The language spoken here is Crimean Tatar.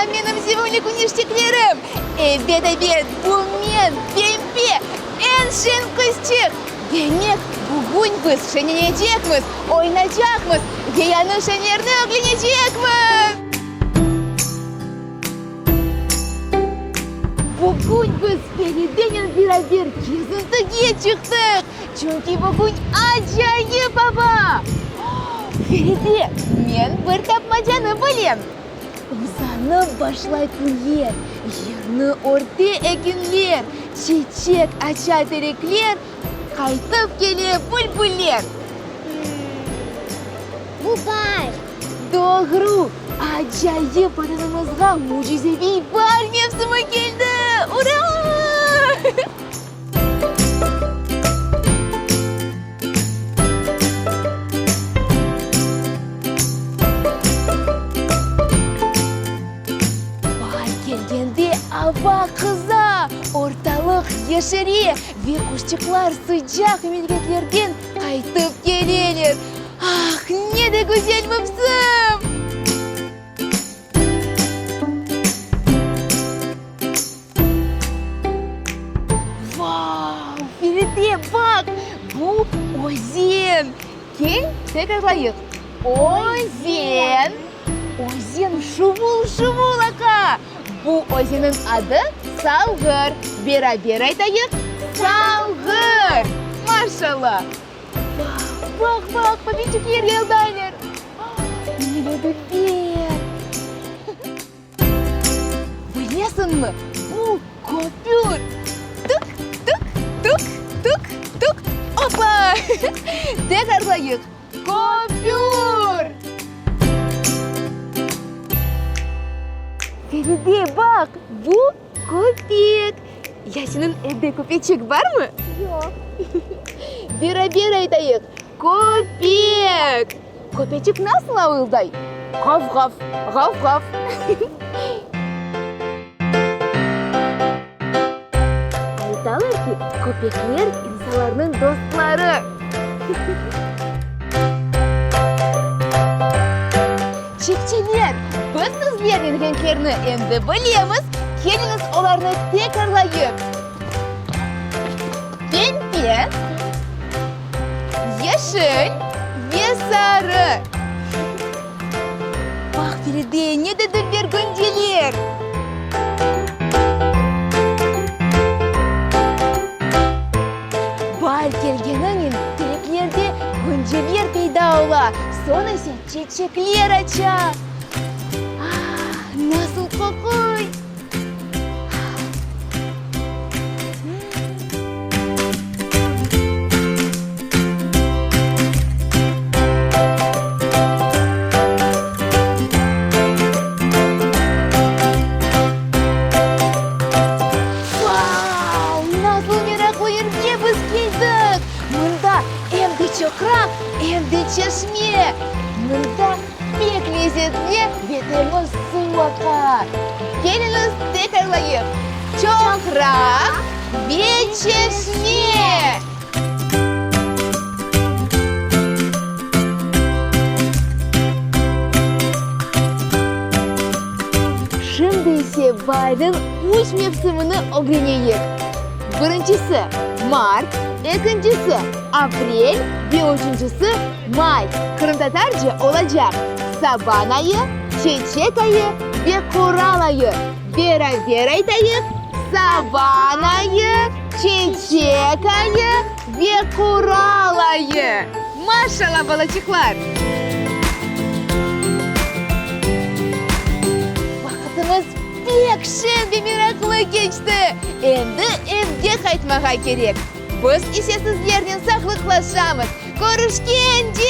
Menim sevimli küneşçiklerim! Ebet, ebet, bu men, Pempe, eñ şeñ qızçıq! Demek, bugün biz şeñlenecekmiz, oynacaqmız ve yañı şeylerni ögrenecekmiz! Bugün biz Feridenen beraber kezintige çıqtıq, çünki bugün acayip ava! Feride, men bir tapmacanı bilem. Uzanıp başlay künler, Yerni örte ekinler, Çeçek aça terekler, Qaytıp kele bülbüller. Bu baar. Doğru! Acayip Vatanımızğa mücizeviy baar mevsimi keldi! Ura! Baar kelgende ava qıza, ortalıq yeşere ve quşçıqlar sıcaq memleketlerden qaytıp keleler. Ah, ne de güzel mevsim! Vau, Feride, baq, bu özen! Kel, tekrarlayıq, Özen! Özen şuvul-şuvul aqa. Bu özenniñ adı Salğır. Beraber aytayıq, Salğır! Maşallah! Baq, baq, baq, papiçikler yaldaylar. Ne de dülber! Bilesiñmi, bu köpür! Tuk, tuk, tuk, tuk, tuk, opa! Tekrarlayıq, köpür! Feride, baq, bu köpek! Ya seniñ evde köpeçik barmı? Yoq. Beraber aytayıq, köpek! Köpeçik nasıl avılday? Ğav-ğav, ğav-ğav. Aytalar ki, köpekler insanlarnıñ dostları. Çiftçiler, biz sizlernen renklerni endi bilemiz, keliñiz olarnı tekrarlayıq. Pembe, yeşil ve sarı. Baq, Feride, ne de dülber günceler! Baar kelgeninen tereklerde günceler peyda ola, soñ ise çeçekler aça. Ah, nasıl qoquy! Vau, nasıl meraqlı yerge biz keldik! Mında em de çoqraq, em de çeşme. Mında pek lezetli ve temiz suv aqa. Keliñiz, tekrarlayıq, çoqraq ve çeşme! Şimdi ise baarniñ üç mevsimini ögreneyik. Birincisi, mart, ekincisi, aprel ve üçüncisi, may. Qırımtatarca olacaq, saban ayı, çeçek ayı ve qural ayı. Beraber aytayıq, saban ayı, çeçek ayı ve qural ayı. Maşallah, balaçıqlar! Vaqıtımız pek şeñ ve meraqlı keçti. Endi evge qaytmağa kerek. Biz ise sizlernen sağlıqlaşamız. Körüşkence!